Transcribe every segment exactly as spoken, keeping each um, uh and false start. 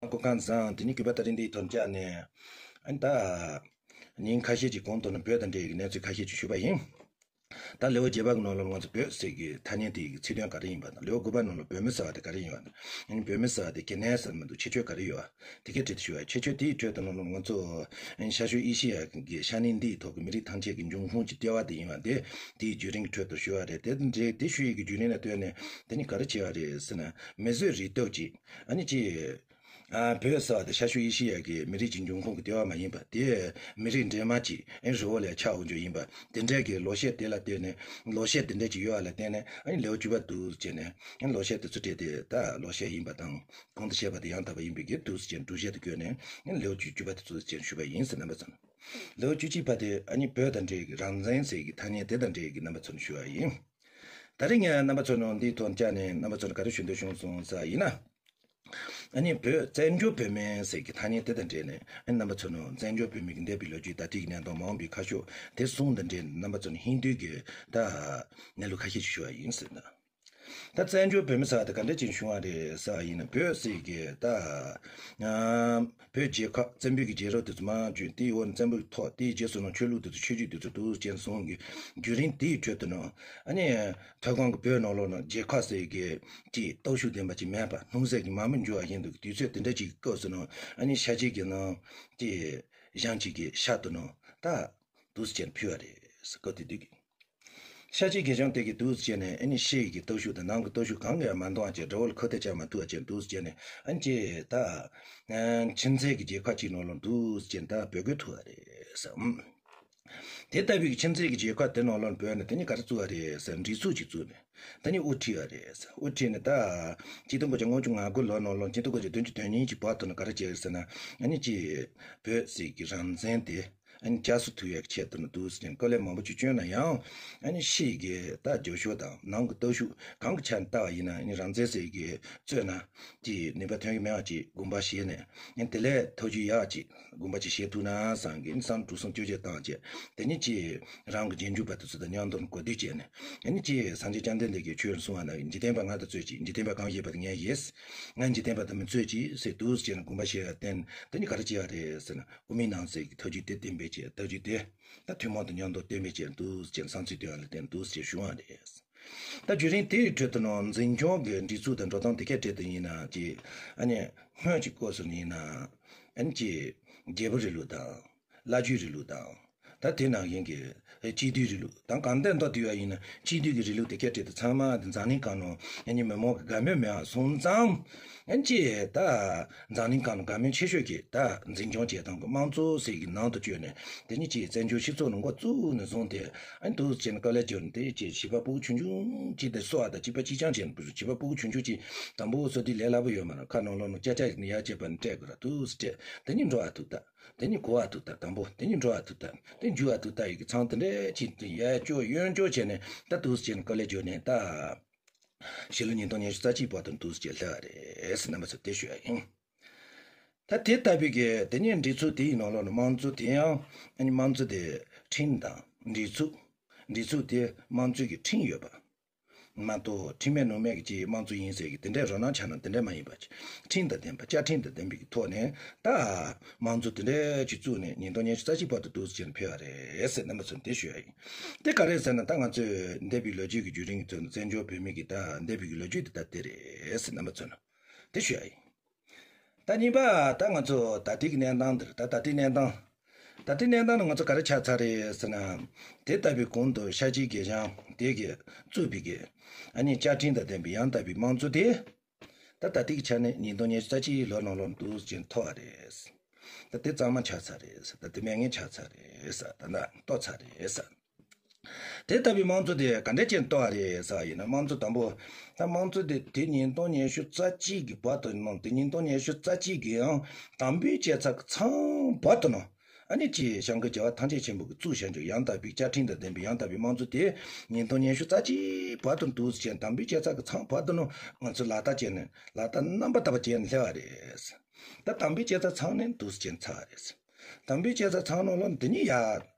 སྐུ་ཁམས་བཟང་། དེ་ནས་གུས་པ་ད་རིང་འདིའི་ཐོག་བཅར་ནས། ཨ་ནི་ད། ཉིན་ཁ་ཤས་ཀྱི་གོང་དུ་ནི་བོད་དང་འབྲེལ་བའི་གནས་ཚུལ་ཁ་ཤས་ཅིག་ཞུས་པ་ཡིན། ད་ལེའུ་བརྒྱད་པ་གི་ནང་ལ་ང་ཚོ་བོད་ཟེར་གྱི་ཐ་སྙད་དེ་གི་ཚིག་དོན་ག་རེ་ཡིན་པ་དང་། ལེའུ་དགུ་པ་ནང་ལ་བོད་མི་ཟེར་བ་དེ་ག་རེ་ཡིན་པ་དང་། ཨ་ནི་བོད་མི་ཟེར་བ་དེ་ག་ནས་ཟེར་མི་འདུག་ཁྱད་ཆོས་ག་རེ་ཡོད་པ། དེ་གའི་གྲས་དེ་ཞུ་བ། ཁྱད་ཆོས་དེའི་ཁྲོད་དུ་ནང་ལ་ང་ཚོ་ཤར་ཕྱོགས་ཨེ་ཤེ་ཡ་གི་ཤར་གླིང་འདིའི་ཐོག་གི་མི་རིགས་ཐམས་ཅད་ཀྱི་འབྱུང་ཁུངས་ཀྱི་ལྟེ་བ་དེ་ཡིན་པ་དེ། དེའི་བརྒྱུད་རིམ་གྱི་ཁྲོད་དུ་ཞུ་བ་རེད། དེ་འདྲའི་དེ་ཞུ་ཡི་གི་བརྒྱུད་རིམ་ལ་ལྟོས་ནས་དེ་ནི་ག་རེ་བྱས་པ་རེད་ཟེར་ན། མི་བཟོས་རིག་སྟོབས་ཀྱིས། ཨ་ནི་ཅི། ཨ། བོད་ཟེར་བ་དེ་ཤར་ཕྱོགས་ཨེ་ཤེ་ཡ་གི་མི་རིགས་ཀྱི་འབྱུང་ཁུངས་ཀྱི་ལྟེ་བ་མ་ཡིན་པ། དེ་མི་རིགས་འདྲེས་མ་ཅིག་ཨེ་རི་བོ་ལས་ཆགས་འོང་རྒྱུ་ཡིན་པ། དེ་འདྲའི་གི་ལོ་ཤས་དེ་ལ་བརྟེན་ནས། ལོ་ཤས་དེ་འདྲའི་ཅིག་ཡོད་པ་ལ་བརྟེན་ནས། ཨ་ནི་ལེའུ་བཅུ་པ་འདུག་ཟེར་ནས། ཨ་ནི་ལོ་ཤས་དེ་ཚོ་སྤྲད་དེ། ད་ལོ་ཤས་ཡིན་པ་དང་། གོང་དུ་བཤད་པ་དེ་ཡང་དག་པ་ཡིན་པའི་གི་འདུག་ཟེར་ནས་སྒྲུབ་བྱེད་དུ་བཀོད་ནས། ཨ་ནི་ལེའུ་བཅུ་བཅུ་པ་དེ་ཚོ་ཟེར་ནས་ཞུས་པ་ཡིན་ཟེར། རྣམ་པ་ཚོ། ལེའུ་བཅུ་གཅིག་པ་དེ་ཨ་ནི་བོད་དང་འབྲེལ་གྱི་རང་བཙན་ཟེར་གྱི་ཐ་སྙད་དེ་དང་འབྲེལ་གྱི་རྣམ་པ་ཚོར་ཞུ་བ་ཡིན། ད་རེས་ངས་རྣམ་པ་ཚོ་ནང་འདིའི་ཐོག་བཅར་ནས་རྣམ་པ་ཚོར་ག་རེ་ཞུ་འདོད་བྱུང་སོང་ཟེར་བ་ཡིན་ན། ཨ་ནི་བོད་བཙན་བྱོལ་བོད་མི་ཟེར་གྱི་ཐ་སྙད་དེ་དང་འབྲེལ་ནས། ཨ་ནི་རྣམ་པ་ཚོ་ནང་བཙན་བྱོལ་བོད་མི་གི་འདས་པའི་ལོ་རྒྱུས། ད་ལྟའི་གནས་སྟངས། མ་འོངས་པའི་ཁ་ཕྱོགས། དེ་གསུམ་དང་འབྲེལ་ནས་རྣམ་པ་ཚོ་ནང་ཧིན་རྡུའི་གི་ད་གནས་ལུགས་ཁ་ཤས་ཤིག་ཞུ་བ་ཡིན་ཟེར་ན། ད་བཙན་བྱོལ་བོད་མི་ཟེར་བ་དེ་ག་འདྲ་ཅིག་བྱུང་བ་རེད་ཟེར་བ་ཡིན་ན། བོད་ཟེར་གི་ད། ཨ། བོད་རྒྱལ་ཁབ་བཙན་པོའི་གི་རྒྱལ་རབས་དེ་ཚོ་མར་བརྒྱུད། དེའི་འོག་ནས་བཙན་པོའི་ཐོག་དེའི་རྗེས་སུ་ནང་ཆོས་ལུགས་དེ་ཚོ། ཆོས་བརྒྱུད་དེ་ཚོ་འདུག་ཅན་སོང་གི་བརྒྱུད་རིམ་དེའི་ཁྲོད་དུ་ནང་། ཨ་ནི་མཐོ་སྒང་གི་བོད་ནང་ལོགས་ནང་རྒྱལ་ཁབ་ཟེར་གི་ཅིག་སྟོབས་ཤུགས་ལྡན་པ་ཅིག་མེད་པ། སྣུམ་ཟད་ཀྱི་མ་མོ་འགྱུར་བ་བཞིན་དུ་དུས་ཚོད་དེ་འདྲ་ཅིག་གི་སྐབས་སུ་ནང་། ཨ་ནི་ཤཱཀྱའི་གི་ནང་ཅིག་ཞང་ཅིག་གི་ཤ་དུ་ནང་ད་འདུག་ཅན་ཕུལ་བ་རེད་ཟེར། སྐབས་དེ་དུས་ཀྱི། ཤཱཀྱའི་གི་ཞང་དེ་གིས་འདུག་ཟེར་ནས། ཨ་ནི་ཕྱི་ཡི་གི་སྟོབས་ཤུགས་དང་ནང་གི་སྟོབས་ཤུགས་གང་གིས་ཡང་མ་འདང་བ་བྱས། དགྲ་བོ་ལ་ཁ་གཏད་བཅག་མ་ཐུབ་པ་བྱས་འདུག་ཟེར་ནས། ཨ་ནི་ཅི་ད་ཨ་ཕྱི་མཛེས་ཀྱི་རྒྱལ་ཁབ་ཅིག་ནང་ལ་འདུག་ཟེར་ནས་ད་བོད་སྐད་ཐུག་པ་རེད་ཟེར། ཨུམ། དེ་ལྟ་བུའི་ཕྱི་མཛེས་ཀྱི་རྒྱལ་ཁབ་དེ་ནང་ལ་བོད་ནས་དེ་ནི་ག་རེ་བཙུགས་པ་རེད་ཟེར། སྒྲིག་འཛུགས་ཅིག་བཙུགས་ནས། དེ་ནི་དབུ་ཁྲིད་པ་རེད་ཟེར། དབུ་ཁྲིད་ནས་ད་ཆིག་སྟོང་དགུ་བརྒྱ་ལྔ་བཅུ་ང་དགུ་ལོ་ནང་ལ། ཆིག་སྟོང་དགུ་བརྒྱ་བདུན་ཅུ་དོན་གཉིས་ཀྱི་བར་དུ་ནི་ག་རེ་བྱས་ཟེར་ན། ཨ་ནི་ཅི་བོད་ཟེར་གྱི་རང་བཙན་དེ། ཨ་ནི་བསྐྱར་གསོ་ཐུབ་ཡག་ཆེད་དུ་ནི་འདུག་ཟེར་ནས་དཀའ་ལས་མང་པོ་ཅིག་བསྐྱོན་ན་ཡང་། ཨ་ནི་ཕྱི་ཡི་གི་ད་རྒྱབ་སྐྱོར་དང་ནང་གི་སྟོབས་ཤུགས་གང་གི་ཆ་ནས་བལྟ་བ་ཡིན་ན། ཨ་ནི་རང་བཙན་ཟེར་གི་རྩོད་ན་ཅིག་ནུས་པ་ཐོན་གི་མེད་པ་ཅིག་དགོངས་པ་བཞེས་ནས། ཨ་ནི་དེ་ལས་ཐབས་ཇུས་ཡག་ཅིག་དགོངས་པ་ཅིག་བཞེས་ཐུབ་ན་བསམ་གི། ཨ་ནི་བསམ་དྲུག་གསུམ་བཅོ་བརྒྱད་བཏང་བྱས། དེ་ནི་ཅིག་རང་གི་རྗེས་འཇུག་པ་དེ་ཚོ་དང་མཉམ་དུ་གོ་བསྡུར་བྱས་ནས། ཨ་ནི་ཅིག་སངས་རྒྱས་བཅོམ་ལྡན་འདས་ཀྱིས་ཆོས་གསུང་བ་ན། འཇིག་རྟེན་པ་ང་དང་རྩོད་ཅིག་འཇིག་རྟེན་པ་གང་ཞེས་པ་དེ་ངས་ཞེས། ང་འཇིག་རྟེན་པ་དང་མི་རྩོད་ཅིག་ཟེར་འདུག་ཟེར་ནས་དགོངས་པ་བཞེས་ཡ་བརྟེན། དེ་ནི་ག་རེ་བྱས་པ་རེད་ཟེར་ན། དབུ་མའི་ལམ་ཟེར་གྱི་ཐབས་ཇུས་དེ་བསྟན་པའི་ཆེད། ཐབས་ཇུས་དེ་ད་ཐུན་མོང་དུ་མཉམ་དུ་བསྟན་པའི་ཆེད་འདུག་ཟེར། བསམ་ཚུལ་དེ་ཡང་ལ་བརྟེན་འདུག་ཟེར་ཞུ་བ་རེད། ད་བརྒྱུད་རིམ་དེའི་ཁྲོད་དུ་ནང་འཛིན་སྐྱོང་གི་སྒྲིག་འཛུགས་དང་འགྲོ་སྟངས་དེ་གའི་གྲས་དེ་ཡིན་ན་ཅིག་ཨ་ནི་སྔོན་གྱི་སྐབས་སུ་ཡིན་ན། ཨ་ནི་ཅིག་རྒྱལ་པོ་རིང་ལུགས་དང་། བླ་བརྒྱུད་རིང་ལུགས་དང་། ད་དེ་ནང་བཞིན་གྱི་སྤྱི་འཐུས་རིང་ལུགས་དང་། གང་ལྟར་མདོར་བསྡུས་པ་ཡིན་ན་སྤྱི་འཐུས་ཀྱི་རིང་ལུགས་དེ་གའི་གྲས་དེ་ཚང་མ་དེ་འཛམ་གླིང་སྒང་ནང་ཨ་ནི་མི་མང་གི་དགའ་མོས་མེད་པ་སོང་ཙང་། ཨ་ནི་ཅིག་ད་འཛམ་གླིང་སྒང་ནང་དགའ་མོས་ཆེ་ཤོས་ཀྱི་ད་འཛིན་སྐྱོང་བྱེད་སྟངས་ཀྱི་དམངས་གཙོ་ཟེར་གྱི་ནང་དུ་བཅུག་ནས། དེ་ནི་ཅིག་བཙན་བྱོལ་སྤྱི་ཚོགས་ནང་འགོ་བཙུགས་ནས་བཟུང་སྟེ། ཨ་ནི་འདུག་ཟེར་ནས་དཀའ་ལས་བརྒྱབ་ནས། དེ་ཅིག་བྱིས་པ་ཕྲུ་གུ་ཆུང་ཆུང་ཅིག་དེ་གསོ་བ་དང་གཅིག་པ་གཅིག་རྐྱང་བྱས་ནས། བྱིས་པ་ཕྲུ་གུ་ཆུང་ཆུང་ཅིག་དང་པོ་གསོ་དུས་ལས་སླ་པོ་ཡོད་མ་རེད། ཁ་ནང་ལོགས་ནང་ཅག་ཅག་ཡིན་ན་ཡར་བཅད་པ་ནི་སྤྲད་དགོས་ར། འདུག་ཟེར་སྤྲད། དེ་ནི་འགྲོ་བ་ཐུབ་ཐབས། དེ་ནི་གོ་བ་ཐུབ་ཐབས། དང་པོ་དེ་ནི་འགྲོ་བ་ཐུབ་ཐབས། དེ་འཇུ་བ་ཐུབ་ཐབས་ཡི་གི་ཚང་དེ་འདྲ་ཅིག་དེ་ཡར་བསྐྱོད་གཡོན་བསྐྱོད་བྱས་ནས། ད་འདུག་ཟེར་ནས་དཀའ་ལས་བརྒྱབ་ནས། ད་ཕྱི་ལོ་ཉིས་སྟོང་ཉི་ཤུ་རྩ་གཅིག་བར་དུ་འདུག་ཟེར་སླེབས་པ་རེད་ཟེར། རྣམ་པ་ཚོ་དེ་ཞུ་ཡ་ཡིན། ད་དེ་ལྟ་བུའི་གི་དེ་ནས་སྒྲིག་འཛུགས་དེའི་ནང་ལོགས་ནས་དམངས་གཙོ་དེ་ཡང་། ཨ་ནི་དམངས་གཙོ་དེ་ཁྲིམས་དང་སྒྲིག་འཛུགས། སྒྲིག་འཛུགས་དེ་དམངས་གཙོའི་གི་ཁྲིམས་ཡོད་པ་མ་གཏོགས། ཁྲིམས་མེད་ནོར་མེད་ཀྱི་དམངས་གཙོ་ཡིན་ཟེར་གི་དེ་འདྲའི་རོ་སྣང་ཆགས་ན་དེ་འདྲ་མ་ཡིན་པ། ཁྲིམས་དང་ལྡན་པ། བཅའ་ཁྲིམས་དང་ལྡན་པའི་གི་ཐོག་ནས་ད་དམངས་གཙོ་དེ་འདྲ་ཅིག་བཙུགས་ནས་ཉིས་སྟོང་ཉི་ཤུ་རྩ་གཅིག་བར་དུ་འདུག་ཟེར་ཕེབས་པ་རེད་ཟེར། རྣམ་པ་ཚོ་དེ་ཞུ་ཡ་ཡིན། དེ་ག་རེ་ཟེར་ན། ད་ང་ཚོས་འདས་པའི་ལོ་རྒྱུས་ཀྱི་བརྒྱུད་རིམ་གྱི་ཐོག་ནས་བཙན་བྱོལ་བོད་མི་གི་ད་འདས་པའི་གི་ལོ་རྒྱུས་དེ་ད་དེ་རེད་ཟེར། རྣམ་པ་ཚོ་ནི་དེ་ཞུ་ཡ་ཡིན། ད་གཉིས་པ། ད་ང་ཚོ་ད་ལྟའི་གི་གནས་སྟངས་འདིར། ད་ད་ལྟའི་གནས་སྟངས། ད་ལྟའི་གནས་སྟངས་ནི་ང་ཚོ་ག་རེ་ཆགས་ཚར་རེད་ཟེར་ན། དེ་ལྟ་བུའི་གོང་དུ་ཤཱཀྱའི་གི་ཞང་དེ་གིས་བཙུགས་པའི་གི་ཨ་ནི་བཅའ་ཁྲིམས་དང་ལྡན་པའི་ཡང་དག་པའི་དམངས་གཙོ་དེ། ད་ད་ལྟའི་གི་ཆ་ནས་ཉིས་སྟོང་ཉི་ཤུ་རྩ་གཅིག་ལོ་ནང་ལོགས་འདུག་ཟེར་ཐོབ་པ་རེད། ད་དེ་གཙང་མ་ཆགས་ཚར་རེད། ད་དེ་མེད་མཁན་ཆགས་ཚར་རེད་ཟེར། ད་ད་གཏོར་ཚར་རེད་ཟེར། དེ་ལྟ་བུའི་དམངས་གཙོ་དེ་ག་འདྲ་ཅན་གཏོར་བ་རེད་ཟེར་བ་ཡིན་ན། དམངས་གཙོ་དང་པོ། ད་དམངས་གཙོ་དེ་དེ་ཉིས་སྟོང་ཉི་ཤུ་རྩ་གཅིག་གི་བར་དུ་ནང་། དེ་ཉིས་སྟོང་ཉི་ཤུ་རྩ་གཅིག་གི་ཡང་དམ་འབུལ་བྱས་ཚར་གི་ཚང་བར་དུ་ནང་། ཨ་ནི་ཅི་བྱང་གི་རྒྱལ་བ་ཐམས་ཅད་མཁྱེན་པ་གིས་བཙུགས་བཞག་རྒྱུ་ཡང་དག་པའི་བཅའ་ཁྲིམས་དང་ལྡན་པའི་ཡང་དག་པའི་དམངས་གཙོ་དེ་ཉིས་སྟོང་ཉི་ཤུ་རྩ་གཅིག་བར་དུ་འདུག་ཟེར་དམ་འབུལ་བྱས་ཚར་གི་ཚང་བར་དུ་ནང་ང་ཚོས་ལག་བསྟར་བྱས་ནས། ལག་བསྟར་རྣམ་པ་དག་པ་བྱས་ནས་སླེབས་པ་རེད། ད་དམ་འབུལ་བྱས་ཚར་ཚང་ནས་འདུག་ཟེར་ཚར་བ་རེད། དམ་འབུལ་བྱས་ཚར་ཚང་ནང་ལོགས་འདི་ཉིད་ཡ།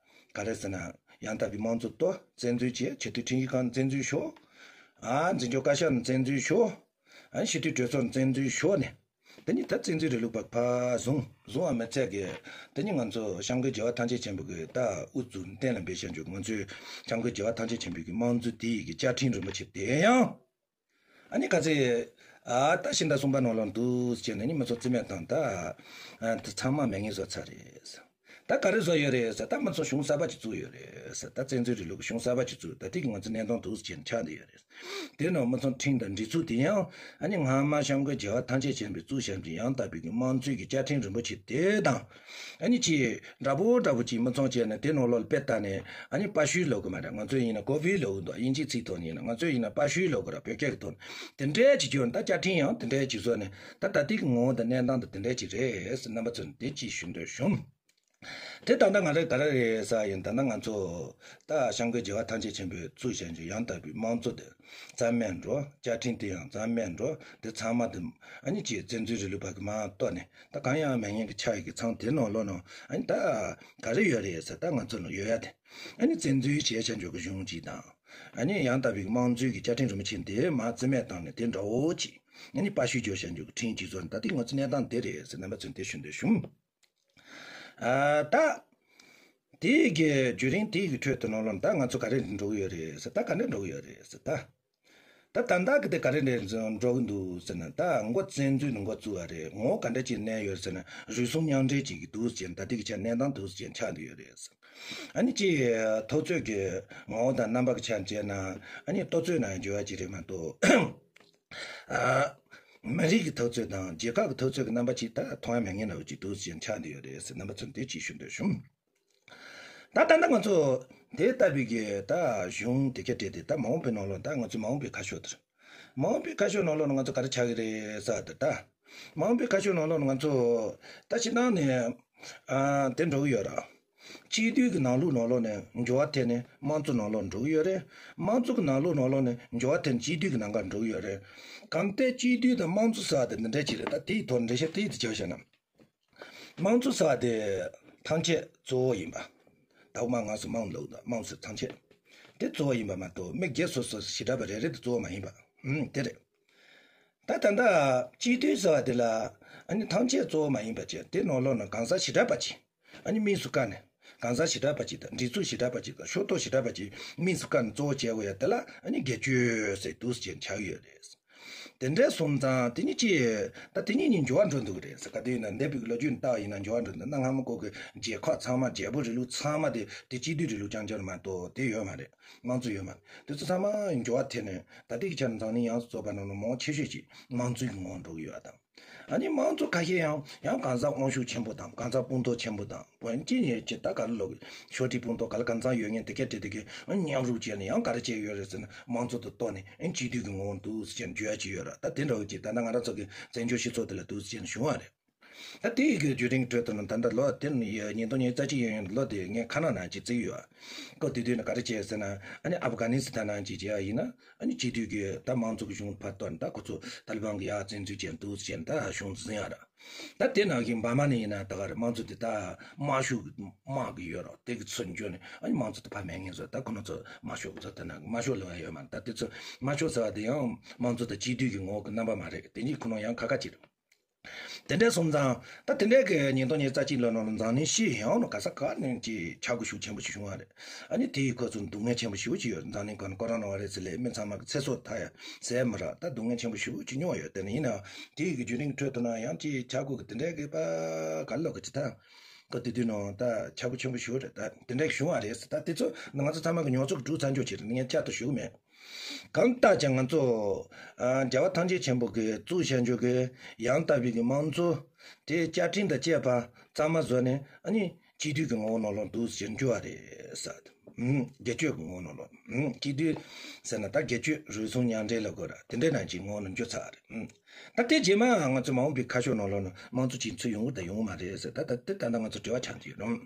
ག་རེ་ཟེར་ན། ཡང་དག་པའི་དམངས་གཙོ་གཏོར། བཙན་འཛུལ་བྱས། ཆེས་མཐོའི་ཁྲིམས་ཞིབ་ཁང་བཙན་འཛུལ་ཞོག་ཨ། འཛིན་སྐྱོང་བཀའ་ཤག་ནས་བཙན་འཛུལ་ཞོག་ཨ། སྤྱི་འཐུས་གྲོས་ཚོགས་ནས་བཙན་འཛུལ་ཞོག་ནས། དེ་ནི་ད་བཙན་འཛུལ་རིང་ལུགས་པ་ཕར་བཟུང་བཟུང་བ་མི་ཚད་ཀྱི། དེ་ནི་ང་ཚོ་བྱམས་མགོན་རྒྱལ་བ་ཐམས་ཅད་མཁྱེན་པ་གི་ད་དབུ་འཛུགས་གཏན་ལ་འབེབས་བྱ་རྒྱུ། ང་ཚོའི་བྱམས་མགོན་རྒྱལ་བ་ཐམས་ཅད་མཁྱེན་པའི་གི་དམངས་གཙོ་དེ་ཡི་གི་བཅའ་ཁྲིམས་རིན་པོ་ཆེ་དེ་ཡང་ཨ་ནི་ག་ཚད་ཨ་ད་ཕྱི་ཟླ་གསུམ་པ་ནང་ལོགས་འདུག་ཟེར་ནས་ནི་མི་ཚོ་རྩིས་མེད་བཏང་། ད་ཨ་དེ་ཚང་མ་མེད་མཁན་བཟོ་ཚར་རེད། ད་ག་རེ་བཟོ་ཡོད་རེད་ཟེར། ད་མི་ཚོ་གཞུང་གསར་པ་ཅིག་བཙུགས་ཡོད་རེད་ཟེར། ད་བཙན་འཛུལ་རིང་ལུགས་གཞུང་གསར་པ་ཅིག་བཙུགས། ད་དེ་གི་ང་ཚོ་གནས་སྟངས་འདུག་ཟེར་ཆགས་བསྡད་ཡོད་རེད། དེ་ནང་མི་ཚོ་ཁྲིམས་དང་སྒྲིག་འཛུགས་དེ་ཡང་ཨ་ནི་སྔ་མ་བྱམས་མགོན་རྒྱལ་བ་ཐམས་ཅད་མཁྱེན་པས་བཙུགས་བཞག་པའི་ཡང་དག་པའི་གི་དམངས་གཙོའི་གི་བཅའ་ཁྲིམས་རིན་པོ་ཆེ་དེ་དང་ཨ་ནི་ཅིག་འདྲ་པོ་འདྲ་པོ་ཅིག་མི་ཚང་བྱས་ནས་དེ་ནང་ལོགས་ལ་དཔེ་ལྟ་ནས་ཨ་ནི་པ་ཤུའི་ལོ་གོ་མ་རེད། ང་ཚོ་ཡིན་ན་ཀོ་ཕིའི་ལོ་གོ་འདུག་དབྱིན་ཇིའི་ཚིག་ཐོག་ནས་ཡིན་ན། ང་ཚོ་ཡིན་ན་པ་ཤུའི་ལོ་གོ་ར་བོད་སྐད་ཀྱི་ཐོག་ནས་དེ་འདྲའི་ཅིག་བྱུང་། ད་བཅའ་ཁྲིམས་ཡང་དེ་འདྲའི་ཅིག་བཟོས་ནས་ད་ད་ལྟའི་གི་ངོ་བོ་དང་གནས་སྟངས་དང་དེ་འདྲའི་ཅིག་རེད་ཟེར་རྣམ་པ་ཚོ་ནས་དེ་ཅིག་ཞུ་འདོད་བྱུང་། དེ་ད་ལྟ་ང་རང་ག་རེ་རེད་ཟེར་ཡིན། ད་ལྟ་ང་ཚོ་ད་བྱམས་མགོན་རྒྱལ་བ་ཐམས་ཅད་མཁྱེན་པས་བཙུགས་བཞག་རྒྱུ་ཡང་དག་པའི་དམངས་གཙོ་དེ་རྩ་མེད་འགྲོ། བཅའ་ཁྲིམས་དེ་ཡང་རྩ་མེད་འགྲོ། དེ་ཚང་མ་དེ་ཨ་ནི་ཅིག་བཙན་འཛུལ་རིང་ལུགས་པ་གི་མར་གཏོར་ནས་ད་གང་ཡང་མེད་མཁན་གྱི་ཆ་ཡི་གི་ཚང་དེ་ནང་ལོགས་ནང་ཨ་ནི་ད་ག་རེ་ཡོད་རེད་ཟེར། ད་ང་ཚོ་ལ་ཡོད་ཡ་དེ་ཨ་ནི་བཙན་འཛུལ་བྱས་བྱ་རྒྱུ་གི་གཞུང་གཅིག་དང་། ཨ་ནི་ཡང་དག་པའི་དམངས་གཙོའི་གི་བཅའ་ཁྲིམས་རིན་པོ་ཆེ་དེ་མར་རྩིས་མེད་བཏང་ནས་དེ་འདྲ་བོ་ཅིག་ཨ་ནི་པ་ཤུའི་བརྗོད་བྱ་རྒྱུ་གི་ཁྲིམས་གཅིག་བཟོས་ནས། ད་དེ་ང་ཚོ་གནས་སྟངས་དེ་རེད་ཟེར་རྣམ་པ་ཚོ་ནས་དེ་ཞུ་འདོད་བྱུང་། ཨ་ད། དེའི་གི་བརྒྱུད་རིམ་དེའི་གི་ཁྲོད་དུ་ནང་ལོགས་ད་ང་ཚོ་ག་རེ་འགྲོ་གི་ཡོད་རེད་ཟེར། ད་ག་འདྲ་འགྲོ་གི་ཡོད་རེད་ཟེར། ད་ད་ད་ལྟ་གི་དེ་ག་རེ་འགྲོ་གི་འདུག་ཟེར་ན། ད་མགོ་བཙན་འཛུལ་ནས་མགོ་བཙུགས་པ་རེད། ངོ་བོ་ག་འདྲ་ཅིག་གནས་ཡོད་ཟེར་ན་རུལ་སུངས་མཉམ་འབྲེལ་ཅིག་གི་འདུག་ཟེར། ད་ལྟའི་གི་ཆ་གནས་སྟངས་འདུག་ཟེར་ཆགས་འདུག་ཡོད་རེད་ཟེར། ཨ་ནི་ཅིག་འཐབ་རྩོད་ཀྱི་ངོ་བོ་དང་རྣམ་པ་གི་ཆ་བྱས་ན་ཨ་ནི་འཐབ་རྩོད་ནང་འགྱུར་བ་ཅིག་རེད་མ་གཏོགས། ཨ། མི་རིགས་ཀྱི་འཐབ་རྩོད་དང་རྒྱལ་ཁབ་ཀྱི་འཐབ་རྩོད་ཀྱི་རྣམ་པ་ཅིག་ད་མཐོང་ཡ་མེད་མཁན་འདྲ་བོ་ཅིག་འདུག་ཟེར་ཆགས་བསྡད་ཡོད་རེད་ཟེར་རྣམ་པ་ཚོ་འདི་ཅིག་ཞུ་འདོད་བྱུང་། ད་ད་ལྟ་ང་ཚོ་དེ་ལྟ་བུའི་གི་ད་གཞུང་དེ་ག་སྤྲད་དེ། ད་མ་འོངས་པའི་ནང་ལོགས་ད་ང་ཚོ་མ་འོངས་པའི་ཁ་ཕྱོགས་དེར། མ་འོངས་པའི་ཁ་ཕྱོགས་ནང་ལོགས་ང་ཚོ་ག་རེ་ཆགས་ཀྱི་རེད་ཟེར་ད། ད་མ་འོངས་པའི་ཁ་ཕྱོགས་ནང་ལོགས་ང་ཚོ་ད་ཕྱི་ནང་ནས་ཨ་དེ་འགྲོ་གི་ཡོད་ར། སྤྱི་འཐུས་ཀྱི་ནང་ལུགས་ནང་ལོགས་ནས་འགྱུར་བ་ཐེབས་ནས་དམངས་གཙོ་ནང་ལོགས་འགྲོ་གི་ཡོད་རེད། དམངས་གཙོ་གི་ནང་ལུགས་ནང་ལོགས་ནས་འགྱུར་བ་ཐེབས་ནས་སྤྱི་འཐུས་ཀྱི་ནང་ཁར་འགྲོ་གི་ཡོད་རེད། གང་ལྟར་སྤྱི་འཐུས་དང་དམངས་གཙོ་ཟེར་བ་དེ་འདི་འདྲ་ཅིག་རེད། ད་དེའི་ཐོག་འགྲེལ་བཤད་དེ་ཡིད་དུ་བྱས་བཞག་ན། དམངས་གཙོ་ཟེར་བ་དེ་ཐམས་ཅད་གཙོ་བོ་ཡིན་པ། ད་དབུ་མ་རྣམ་གསུམ་དམངས་ལུགས་དང་དམངས་གཙོ་ཐམས་ཅད་དེ་གཙོ་བོ་ཡིན་པ་མ་གཏོགས། མི་སྒེར་སོ་སོ་ཞེ་དྲག་པ་རེ་རེ་དེ་གཙོ་བོ་མ་ཡིན་པ། ཨུམ། དེ་རེད། ད་ད་ལྟ་སྤྱི་འཐུས་ཟེར་བ་དེ་ལ་ཨ་ནི་ཐམས་ཅད་གཙོ་བོ་མ་ཡིན་པ་བྱས། དེ་ནང་ལོགས་ནས་གང་ཟག་ཞེ་དྲག་པ་ཅིག་ཨ་ནི་དམིགས་སུ་བཀར་ནས། གང་ཟག་ཞེ་དྲག་པ་ཅིག་དང་སྒྲིག་འཛུགས་ཞེ་དྲག་པ་ཅིག་དང་ཕྱོགས་གཏོགས་ཞེ་དྲག་པ་ཅིག་དམིགས་སུ་བཀར་ནས་གཙོ་བོ་བྱས་དགོས་ཡ་དེ་ལ་ཨ་ནི་སྒེར་གཅོད་ཟེར་འདུག་ཟེར་ཆགས་ཡོད་རེད། དེ་འདྲ་སོང་ཙང་དེ་ཉིད་ཀྱིས་ད་དེ་ཉིད་ནི་འགྱུར་བ་འགྲོ་འདུག་རེད་ཟེར། ག་དུས་ཡིན་ན་འདས་པའི་ལོ་རྒྱུས་ནས་བལྟ་བ་ཡིན་ན་འགྱུར་བ་འགྲོ་འདུག། གནའ་སྔ་མོ་གོ་གི་རྒྱལ་ཁབ་ཚང་མ་རྒྱལ་པོ་རིང་ལུགས་ཚང་མ་དེ་དེ་སྤྱི་འཐུས་རིང་ལུགས་རྐྱང་རྐྱང་མ་གཏོགས་དེ་ཡོད་མ་རེད། དམངས་གཙོ་ཡོད་མ་རེད། དེ་ཚོ་ཚང་མ་འགྱུར་བ་ཐེབས་ནས་ད་ལྟའི་གི་ཆ་ནས་འཛམ་གླིང་ཡོངས་སུ་རྫོགས་པ་ནང་ལ་མང་ཆེ་ཤོས་ཀྱིས་དམངས་གཙོའི་གི་ངོ་བོ་འགྲོ་གི་ཡོད་པ་དང་། ཨ་ནི་དམངས་གཙོ་ཁ་ཤས་ཡང་ཡང་གང་ཟག་དབང་ཤུགས་ཆེན་པོ་དང་གང་ཟག་དཔུང་རྡོག་ཆེན་པོ་དང་། བོན་ཅི་ཉེ་ཅི་ད་ག་ལ་ལོག་གི་ཤོག་དྲིལ་དཔུང་རྡོག་ག་ལ་གང་ཚང་ཡོད་མཁན་དེ་གས་དེ་དེ་གས་མཉམ་རུབ་བྱས་ནས་ཡང་ག་རེ་བྱས་ཡོད་རེད་ཟེར་ན། དམངས་གཙོ་དང་གཏོར་ནས་ཨེ་སྤྱི་འཐུས་ཀྱི་ངོ་བོ་འདུག་ཟེར་བྱས་ནས་བརྗོད་ཡ་ཅིག་ཡོད་ར། ད་དེ་འདྲ་བོ་ཅིག་ད་ལྟ་ང་རང་ཚོ་གི་བཙན་བྱོལ་སྤྱི་ཚོགས་དེ་ལ་འདུག་ཟེར་བྱས་ནས་བྱུང་བ་རེད། ད་དེ་ཡི་གི་བརྒྱུད་རིམ་ཁྲོད་དུ་ནི་ད་ལྟ་ལོ་དེ་ནི་ཉིས་སྟོང་ཉི་ཤུ་རྩ་གཅིག་ཡིན་ཡང་ལོ་དེ་ངས་ཁ་ནང་ན་ཅིག་བརྩི་ཡོད། སྐབས་དེ་དུས་ནི་ག་རེ་བྱས་ཟེར་ན། ཨ་ནི་ཨབ་གྷ་ནི་སི་ཐན་ནང་ཅིག་བྱས་ཡ་ཡིན་ན་ཨ་ནི་སྤྱི་འཐུས་ཀྱི་ད་དམངས་གཙོ་གི་གཞུང་ཕར་གཏོར་ནས་ད་ཁོ་ཚོ་ཏཱ་ལི་བན་གྱི་ཡར་བཙན་འཛུལ་བྱས་འདུག་ཟེར་བྱས་ནས་ད་གཞུང་འཛིན་ཡ་ར། ད་དེ་ནང་བཞིན་འབར་མ་ནས་ཡིན་ན་ད་ག་རེ་དམངས་གཙོ་དེ་ད་དམར་ཤོག་གི་དམག་གི་ཡོད་ར། དེ་གི་ཚུར་འཇོག་ནས་ཨ་ནི་དམངས་གཙོ་དེ་ཕར་མེད་མཁན་བཟོ། ད་ཁོ་ན་ཚོ་དམར་ཤོག་གི་ཚོ་དེ་ན་དམར་ཤོག་ལབ་ཡ་ཡོད་མ་རེད། ད་དེ་ཚོ་དམར་ཤོག་ཟེར་བ་དེ་ཡང་དམངས་གཙོ་དང་སྤྱི་འཐུས་ཀྱི་ངོ་བོ་གི་རྣམ་པ་མ་རེད། དེ་གཉིས་ཁོ་ན་ཡང་ཁ་ཁ་ཅིག་རེད། དེ་འདྲ་སོང་ཙང་ད་དེ་འདྲའི་གི་ཉིས་སྟོང་ཉི་ཤུ་རྩ་གཅིག་ལོ་ནང་ལ་འཛམ་གླིང་སྤྱི་ཡོངས་ནང་ག་ས་ག་ནས་ཀྱི་ཆག་སྒོ་ཤུགས་ཆེན་པོ་ཞིག་བྱུང་བ་རེད། ཨ་ནི་དེ་ཡི་ཁོ་ཚོ་སྡུག་བསྔལ་ཆེན་པོ་ཞེ་པོ་ཅིག་ཡོད། འཛམ་གླིང་སྒང་ནས་ཀོ་རོ་ན་བྷ་རེ་སི་ལས་མི་ཚང་མ་གི་ཚེ་སྲོག་ཐར་ཡ་ཟེར་མི་ར། ད་སྡུག་བསྔལ་ཆེན་པོ་ཞེ་པོ་ཅིག་མྱོང་བ་ཡོད། དེ་ནི་ཡིན་ནའང་དེ་ཡི་གི་བརྒྱུད་རིམ་ཁྲོད་དུ་ན་ཡང་ཅིག་ཆག་སྒོ་གི་དེ་འདྲའི་གི་པ་ག་ལོག་གི་ཅི་ད་ག་དེ་དུས་ནང་ད་ཆག་སྒོ་ཆེན་པོ་ཞེ་པོ་རེད། ད་དེ་འདྲའི་གི་བྱུང་བ་རེད། ད་དེ་ཚོ་ང་ཚོ་ཚང་མ་གི་མྱོང་ཚོར་གི་གྲུབ་ཚར་འཇོག་ཅིག་རེད། ངས་བསྐྱར་དུ་ཞུ་གི་མེད། གང་ལྟར་ཀྱང་ང་ཚོ་ཨ་རྒྱལ་བ་ཐམས་ཅད་མཁྱེན་པ་གིས་བཙུགས་བཞག་རྒྱུ་གི་ཡང་དག་པའི་གི་དམངས་གཙོ་དེ་བཅའ་ཁྲིམས་དང་བཅས་པ་གཙང་མ་བཟོས་ནས། ཨ་ནི་སྤྱི་འཐུས་ཀྱི་ངོ་བོ་ནང་ལོགས་འདུག་ཟེར་འགྱུར་བ་རེད་ཟེར། ཨུམ། སྒེར་གཅོད་ཀྱི་ངོ་བོ་ནང་ལོགས། ཨུམ། སྤྱི་འཐུས་ཟེར་ན་ད་སྒེར་གཅོད་རུལ་སུངས་མཉམ་འབྲེལ་ལབ་དགོས་ར། དེ་འདྲའི་ནང་གི་ངོ་བོ་ནང་འགྱུར་ཚར་རེད། ཨུམ། ད་དེ་རྗེས་མ་ང་ཚོ་མ་འོངས་པའི་ཁ་ཕྱོགས་ནང་ལོགས་ནང་དམངས་གཙོ་ཅིག་ཚུད་ཡོང་གི་དང་ཡོང་གི་མ་རེད་ཟེར། ད་ད་དེ་ད་ལྟ་ང་ཚོ་དྲི་བ་ཆགས་ཀྱི་ཡོད་རུང་།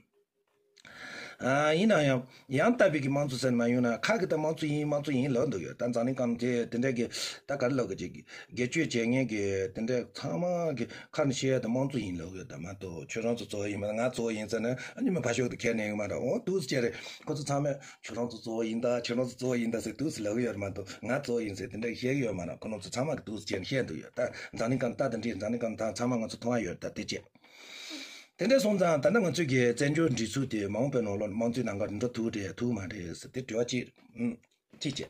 ཨ། ཡིན་ན་ཡང་ཡང་དག་པའི་གི་དམངས་གཙོ་ཟེར་མ་ཡོང་ན། ཁ་གི་ད་དམངས་གཙོ་ཡིན་དམངས་གཙོ་ཡིན་ལབ་འདུག་ཡོད། ད་འཛམ་གླིང་སྒང་དེ་དེ་འདྲ་གི་ད་ག་རེ་ལབ་གི་ཅིག་སྒེར་གཅོད་བྱེད་མཁན་གི་དེ་འདྲ་ཚང་མ་གི་ཁ་ནས་བཤད་ཡ་ད་དམངས་གཙོ་ཡིན་ལབ་གི་ཡོད་ད་མ་གཏོགས། ཁྱོད་རང་ཚོ་གཙོ་བོ་ཡིན་མ་ང་གཙོ་བོ་ཡིན་ཟེར་ན་ཨ་ནི་མི་ཕར་ཕྱོགས་དེ་ཁས་ལེན་གི་མ་རེད། འོ་འདུག་སེ་བྱས་རེད། ཁོ་ཚོ་ཚང་མས་ཁྱོད་རང་ཚོ་གཙོ་བོ་ཡིན་ད་ཁྱོད་རང་ཚོ་གཙོ་བོ་ཡིན་ད་ཟེར་འདུག་སེ་ལབ་གི་ཡོད་རེད་མ་གཏོགས། ང་གཙོ་བོ་ཡིན་ཟེར་དེ་འདྲ་བཤད་གི་ཡོད་མ་རེད། ཁོ་རང་ཚོ་ཚང་མ་གི་འདུག་སེ་བྱས་ནས་བཤད་འདུག་ཡོད། ད་འཛམ་གླིང་སྒང་ད་དེ་འདྲའི་འཛམ་གླིང་སྒང་ད་ཚང་མ་ང་ཚོ་མཐོང་ཡ་ཡོད་ད་དེ་བྱས། དེ་འདྲ་སོང་ཙང་ད་ལྟ་ང་ཚོས་ཀྱི་བཙན་བྱོལ་སྒྲིག་འཛུགས་དེ་མ་འོངས་པའི་ནང་ལོགས་དམངས་གཙོའི་ནང་ལ་འགྲོ་ཐུབ་རེད་ཐུབ་མ་རེད་ཟེར་དེ་དྲི་བ་གཅིག་ཨུམ། གཅིག་བྱས།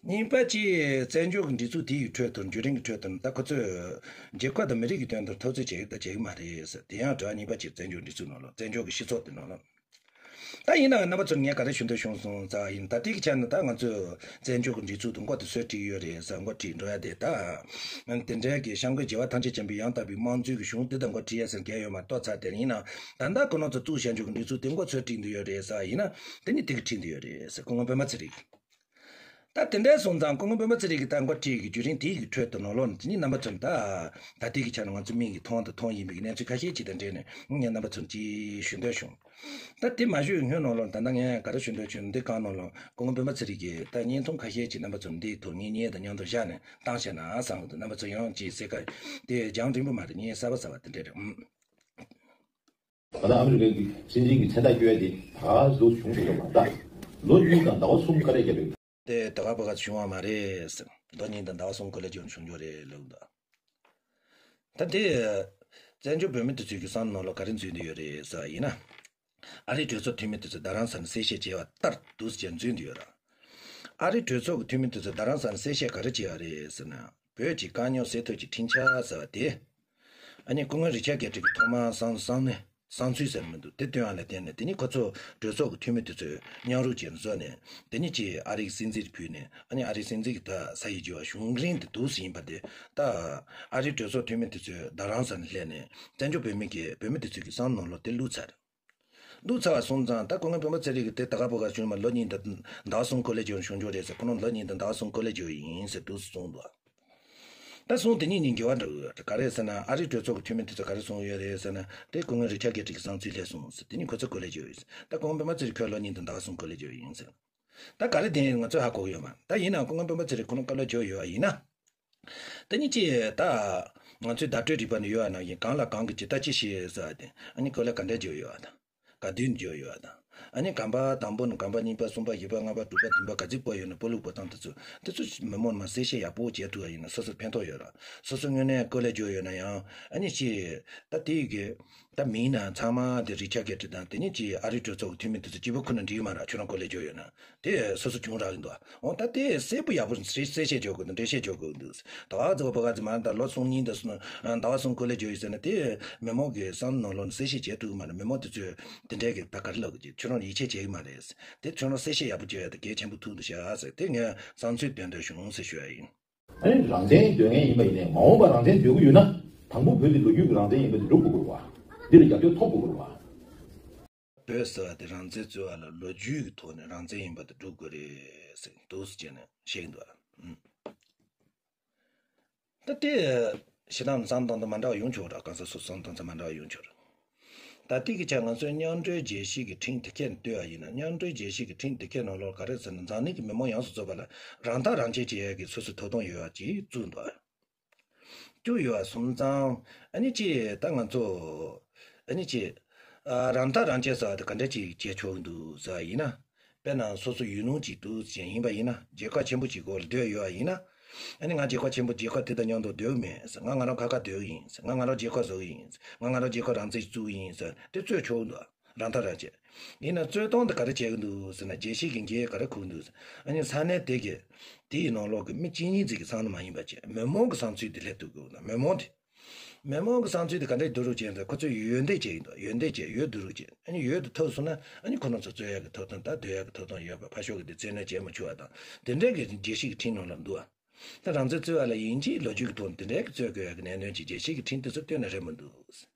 གཉིས་པ་གཅིག་བཙན་བྱོལ་གྱི་སྒྲིག་འཛུགས་དེ་ཡི་ཁྲོད་དུ་བརྒྱུད་རིམ་གྱི་ཁྲོད་དུ་ད་ཁོ་ཚོས་རྒྱལ་ཁབ་དང་མི་རིགས་ཀྱི་དོན་དུ་འཐབ་རྩོད་བྱེད་ཀྱི་དང་བྱེད་ཀྱི་མ་རེད་ཟེར། དེ་ཡང་དྲི་བ་གཉིས་པ་གཅིག་བཙན་བྱོལ་སྒྲིག་འཛུགས་ནང་ལོགས་བཙན་བྱོལ་གྱི་སྤྱི་ཚོགས་དེ་ནང་ལོགས། ད་ཡིན་ནའང་རྣམ་པ་ཚོར་ངས་ག་རེ་ཞུ་འདོད་བྱུང་སོང་ཙང་ཡིན། ད་ལྟའི་གི་ཆ་ནས་ད་ང་ཚོས་བཙན་བྱོལ་གྱི་སྒྲིག་འཛུགས་དེ་མགོ་དེ་སུས་བྲིས་ཡོད་རེད་ཟེར། མགོ་བྲིས་འགྲོ་ཡ་དེ་ད་དེ་འདྲའི་གི་བྱམས་མགོན་རྒྱལ་བ་ཐམས་ཅད་མཁྱེན་པའི་ཡང་དག་པའི་དམངས་གཙོའི་གི་གཞུང་དེ་ད་མགོ་བྲིས་ཡ་ཟེར་མཁན་ཡོད་མ་གཏོགས། ཚར་དེར་ཡིན་ནའང་ད་ལྟ་ཁོ་རང་ཚོ་གཙོ་བོ་བཙན་བྱོལ་གྱི་སྒྲིག་འཛུགས་དེ་མགོ་སུས་བྲིས་འདི་ཡོད་རེད་ཟེར་བ་ཡིན་ན། དེ་ནི་དེ་གིས་བྲིས་འདི་ཡོད་རེད་ཟེར། སྐུ་ངོ་སྤེན་པ་ཚེ་རིང་གིས། ད་དེ་འདྲ་སོང་ཙང་སྐུ་ངོ་སྤེན་པ་ཚེ་རིང་གིས་ད་མགོ་བྲིས་ཀྱི་བརྒྱུད་རིམ་དེའི་གི་ཁྲོད་དུ་ནང་ལོགས་ནས་དེ་ནི་རྣམ་པ་ཚོར་ད་ད་ལྟའི་གི་ཆ་ནས་ང་ཚོ་མིག་གིས་མཐོང་དང་མཐོང་བཞིན་པའི་གི་གནས་ཚུལ་ཁ་ཤས་ཅིག་དང་འབྲེལ་ནས་ངས་རྣམ་པ་ཚོར་ཅིག་ཞུ་འདོད་བྱུང་། ད་དེ་མ་ཞུས་སྔོན་ནང་ལོགས་ད་ལྟ་ངས་ག་རེ་ཞུ་འདོད་བྱུང་། འདི་གང་ནང་ལོགས་སྐུ་ངོ་སྤེན་པ་ཚེ་རིང་གིས་ད་བརྙན་ཐུང་ཁ་ཤས་ཅིག་རྣམ་པ་ཚོར་འདིའི་ཐོག་ངའི་བརྙན་དང་མཉམ་དུ་བཞག་ནས་བཏང་བྱས་ན་བསམ་གི་འདུག་རྣམ་པ་ཚོ་ཡང་ཅིག་གསན་ག་དེ་རྒྱང་རིང་པོ་མ་རེད། བརྙན་གསར་པ་གསར་པ་དེ་འདྲ་རེད། ཨུམ། ད་ལྟ་ཨ་མི་རི་ཀའི་སྲིད་འཛིན་གྱི་མཚན་རྟགས་བསྐྱོན་ཡ་དེ་ད་ག་ཟུག་བྱུང་འདུག་ལ། ད་ལོ་གཉིས་དང་ཟླ་བ་གསུམ་དཀའ་ལས་བརྒྱབ་པའི། དེ་ད་ག་བར་ག་བྱུང་བ་མ་རེད་ཟེར། ལོ་གཉིས་དང་ཟླ་བ་གསུམ་དཀའ་ལས་བརྒྱབ་ནས་བྱུང་རྒྱུ་རེད་ལབ་འདུག་ད་དེ་བཙན་བྱོལ་བོད་མི་དེ་ཚོའི་གི་བསམ་བློ་ནང་ལ་ག་རེ་འཛུལ་འདི་ཡོད་རེད་ཟེར་བ་ཡིན་ན། ཨ་རིའི་གྲོས་ཚོགས་འཐུས་མི་དེ་ཚོས་རྡ་རམ་ས་ལ་གསལ་བཤད་བྱས་པ་ལྟར་འདུག་ཟེར་འཛུལ་འདི་ཡོད་ར། ཨ་རིའི་གྲོས་ཚོགས་ཀྱི་འཐུས་མི་དེ་ཚོས་རྡ་རམ་ས་ལ་གསལ་བཤད་ག་རེ་བྱས་པ་རེད་ཟེར་ན། བོད་ཀྱི་དཀའ་རྙོག་སེལ་ཐབས་ཀྱི་ཁྲིམས་འཆར་ཟེར་བ་དེ། ཨ་ནི་སྐུ་ངོ་རི་ཆར་གྷེ་ཏི་གི་ཐོག་མར་གསང་གསང་གནས་གསང་ཚུལ་ཟེར་མི་འདུག་དེ་བཏོན་པ་ལ་བརྟེན་ནས་དེ་ནི་ཁོ་ཚོ་གྲོས་ཚོགས་ཀྱི་འཐུས་མི་དེ་ཚོས་མཉམ་རུབ་བྱས་ནས་བཟོས་ནས་དེ་ནི་ཅིག་ཨ་རིའི་སྲིད་འཛིན་ཕུལ་ནས། ཨ་ནི་ཨ་རིའི་སྲིད་འཛིན་གྱིས་ད་ས་ཡི་རྒྱུ་བ་གཞུང་འབྲེལ་དེ་འདུག་ཟིན་པ་དེ། ད་ཨ་རིའི་གྲོས་ཚོགས་འཐུས་མི་དེ་ཚོས་རྡ་རམ་ས་ལ་སླེབས་ནས་བཙན་བྱོལ་བོད་མི་གིས་བོད་མི་དེ་ཚོའི་གི་བསམ་ནང་ལོགས་དེ་བླུགས་ཚར། བླུགས་ཚར་བ་སོང་ཙང་ད་སྐུ་ངོ་སྤེན་པ་ཚེ་རིང་གིས་དེ་ད་ག་བར་ག་བྱུང་མ། ལོ་གཉིས་དང་ཟླ་བ་གསུམ་འཁོར་ལོས་བསྒྱུར་བྱུང་རྒྱུ་རེད་ཟེར། ཁོ་རང་ལོ་གཉིས་དང་ཟླ་བ་གསུམ་འཁོར་ལོས་བསྒྱུར་ཡིན་ཟེར་འདུག་སེ་གསུངས་འདུག་ད་གསུང་དེ་གཉིས་གཉིས་འགལ་བ་འདྲ་བོ་ཡོད་རེད། ག་རེ་ཟེར་ན་ཨ་རིའི་གྲོས་ཚོགས་ཀྱི་འཐུས་མི་དེ་ཚོ་ག་རེ་གསུངས་ཡོད་རེད་ཟེར་ན། དེ་སྐུ་ངོ་རི་ཆར་གྷེ་ཏི་གི་གསང་ཚུལ་སླེབས་སོང་ཟེར། དེ་ནི་ཁོ་ཚོ་འཁོར་ལོས་བསྒྱུར་ཡོད་ཟེར། ད་སྐུ་ངོ་སྤེན་པ་ཚེ་རིང་ཁོས་ལོ་གཉིས་དང་ཟླ་བ་གསུམ་འཁོར་ལོས་བསྒྱུར་ཡིན་ཟེར། ད་ག་རེ་བདེན་ཡིན་ང་ཚོས་ཧ་གོ་གི་ཡོད་མ་རེད། ད་ཡིན་ནའང་སྐུ་ངོ་སྤེན་པ་ཚེ་རིང་ཁོ་རང་འཁོར་ལོས་བསྒྱུར་ཡོད་པ་ཡིན་ན། དེ་ནི་ཅི་ད་ང་ཚོའི་བརྡ་སྤྲོད་རིག་པ་ནི་ཡོད་པ་ནང་བཞིན་གང་ལ་གང་གིས་ཇི་ལྟར་ཅི་ཞིག་ཟེར་བ་དེ། ཨ་ནི་འཁོར་ལོ་ག་འདྲས་བསྒྱུར་ཡོད་པ་དང་། ག་དུས་བསྒྱུར་ཡོད་པ་དང་། ཨ་ནི་གོམ་པ་དང་པོ་ནས་གོམ་པ་གཉིས་པ་གསུམ་པ་བཞི་པ་ལྔ་པ་དྲུག་པ་བདུན་པ་ག་ཚོད་སྤོས་ཡོད་ན། སྤོ་ལུགས་སྤོ་སྟངས་དེ་ཚོ་དེ་ཚོ་མི་མང་མ་གསལ་བཤད་ཡག་པོ་བྱས་ཐུབ་པ་ཡིན་ན་སོ་སོར་ཕན་ཐོགས་ཡོད་ར། སོ་སོ་དངོས་གནས་འཁོར་ལོས་བསྒྱུར་ཡོད་ན་ཡང་། ཨ་ནི་ཅི་ད་དེ་ཡི་གི་ད་མིང་ན་ཚང་མ་དེ་རི་ཆར་གྷེ་ཏི་དང་དེ་ནི་ཅི་ཨ་རིའི་གྲོས་ཚོགས་ཀྱི་འཐུས་མི་དེ་ཚོ་གཅིག་པུ་ཁོ་ན་འགྲིག་གི་མ་རེད། ཁྱོད་རང་འཁོར་ལོས་བསྒྱུར་ཡོད་ན། དེ་སོ་སོ་བྱུང་རག་གི་འདུག་འོ་ད་དེ་གསལ་པོ་ཡག་པོ་གསལ་བཤད་བྱེད་དགོས་འདུག་འགྲེལ་བཤད་བྱེད་དགོས་འདུག་ད་ག་ཚོད་པ་ག་ཚོད་མ་ད་ལོ་གསུམ་གཉིས་དང་གསུམ་ཟླ་བ་གསུམ་འཁོར་ལོས་བསྒྱུར་ཡོད་ཟེར་ན། དེ་མི་མང་གི་བསམ་ནང་ལོགས་ནས་གསལ་བཤད་བྱེད་ཐུབ་ཀྱི་མ་རེད། མི་མང་དེ་ཚོས་དེ་འདྲའི་གི་ད་ག་རེ་ལབ་གི་ཅིག་ཁྱོད་རང་ཡིད་ཆེས་བྱེད་ཀྱི་མ་རེད། དེ་ཁྱོད་རང་གསལ་བཤད་ཡག་པོ་བྱེད་ཡ་དེ་གལ་ཆེན་པོ་ཐུག་འདུག་ཤག་ཟེར། དེ་ངས་བསམ་ཚུལ་འདོན་འདོད་བྱུང་ཟེར་ཞུ་ཡ་ཡིན། ཨ་ནི་རང་བཙན་འདོད་མཁན་ཡིན་པ་ཡིན་ནའི་མ་འོངས་པར་རང་བཙན་འདོད་ཀྱི་ཡོད་ན། དང་པོ་བོད་འདི་ལོ་རྒྱུས་ཀྱི་རང་བཙན་ཡིན་པ་འདི་སྒྲུབ་དགོས་ཀྱི་རེད་བ། འདི་ལ་རྒྱབ་སྐྱོར་ཐོབ་དགོས་ཀྱི་རེད་བ། བོད་ཟེར་བ་དེ་རང་བཙན་རྩོད་པ་ལ་ལོ་རྒྱུས་ཀྱི་ཐོག་ནས་རང་བཙན་ཡིན་པ་དེ་སྒྲུབ་དགོས་རེད་ཟེར་འདུག་སེ་བྱས་ནས་བཤད་ཀྱི་འདུག་ཨ། ད་དེ་ཞེ་དྲག་བསམ་སྟངས་དེ་མ་འདྲ་བ་ཡོང་ཆོག་ར། གང་ཟག་སོ་སོ་བསམ་སྟངས་དེ་མ་འདྲ་བ་ཡོང་ཆོག་ར། ད་ལྟའི་གི་ཆ་ང་ཚོས་མཉམ་འབྲེལ་རྒྱལ་སྤྱི་གི་ཁྲིམས་དེ་གས་ནས་ལྟོས་པ་ཡིན་ན། མཉམ་འབྲེལ་རྒྱལ་སྤྱི་གི་ཁྲིམས་དེ་གས་ནང་ལོགས་ག་རེ་ཟེར་ན། འཛམ་གླིང་གི་མི་མང་ཡོངས་སུ་རྫོགས་པ་ལ་རང་ཐག་རང་བཅད་བྱེད་ཡ་གི་སོ་སོའི་ཐོབ་ཐང་ཡོད་པ་ཅིག་བཙུགས་འདུག་ཨ། བཅུག་ཡོད་པ་སོང་ཙང་ཨ་ནི་ཅིག་ད་ང་ཚོ་ཨ་ནི་ཅིག་ཨ་རང་ཐག་རང་བཅད་ཟེར་བ་དེ་ག་འདྲ་ཅིག་བྱེད་ཆོག་གི་འདུག་ཟེར་བ་ཡིན་ན། དཔེར་ན་སོ་སོ་ཡུལ་ལུང་ཅིག་འདུག་ཅན་ཡིན་པ་ཡིན་ན། རྒྱལ་ཁབ་ཆེན་པོ་ཅིག་སྒོ་ལ་སྡོད་ཡོད་པ་ཡིན་ན། ཨ་ནི་ང་རྒྱལ་ཁབ་ཆེན་པོ་རྒྱལ་ཁབ་དེ་དང་མཉམ་དུ་སྡོད་ཀྱི་མེད་ཟེར། ང་ང་རང་ཁ་ཁ་སྡོད་ཀྱི་ཡིན་ཟེར། ང་ང་རང་རྒྱལ་ཁབ་བཟོ་གི་ཡིན་ཟེར། ང་ང་རང་རྒྱལ་ཁབ་རང་བཙན་ཞིག་བཙུགས་ཀྱི་ཡིན་ཟེར། དེ་རྩོད་ཆོག་གི་འདུག་རང་ཐག་རང་བཅད། ཡིན་ན་རྩོད་སྟངས་དེ་ག་རེ་བྱེད་ཀྱི་འདུག་ཟེར་ན། རྒྱལ་སྤྱི་གི་འགན་ག་རེ་འཁུར་གྱི་འདུག་ཟེར། ཨ་ནི་ས་གནས་དེ་གི་དེའི་ནང་ལོགས་ཀྱི་མི་གཅིག་གཉིས་ཅིག་གི་བསམ་བློ་མ་ཡིན་པ་བྱས། མི་མང་གི་བསམ་ཚུལ་དེ་སླེབས་ཐུབ་དགོས་ན། མི་མང་དེ། མི་མང་གི་བསམ་ཚུལ་དེ་ག་འདྲས་བསྡུ་རུབ་བྱས་ན། ཁོ་ཚོས་འོས་འདེམས་བྱས་ཡིན་དོ། འོས་འདེམས་བྱས་འོས་བསྡུ་རུབ་བྱས། ཨ་ནི་འོས་དེ་ཐོབ་སོང་ན་ཨ་ནི་ཁོ་རང་ཚོ་རྩོད་ཡག་གི་ཐོབ་ཐང་དང་སྡོད་ཡག་གི་ཐོབ་ཐང་ཡོད་པ། ཕར་ཕྱོགས་ཀྱི་དེ་བཙན་གནོན་བྱེད་མ་ཆོག་པ་དང་། དེ་འདྲས་ཀྱི་རྒྱལ་སྤྱི་གི་ཁྲིམས་ནང་ལ་འདུག་ཨ། ད་རང་བཙན་རྩོད་པ་ལ་ཡིན་གཅིག་ལོ་རྒྱུས་ཀྱི་ཐོག་ནས་དེ་འདྲས་ཀྱི་རྩོད་དགོས་ཡག་གི་གནད་དོན་ཅིག་རྒྱལ་སྤྱི་གི་ཁྲིམས་དེ་ཚོ་བཏོན་ན་རེད་མི་འདུག་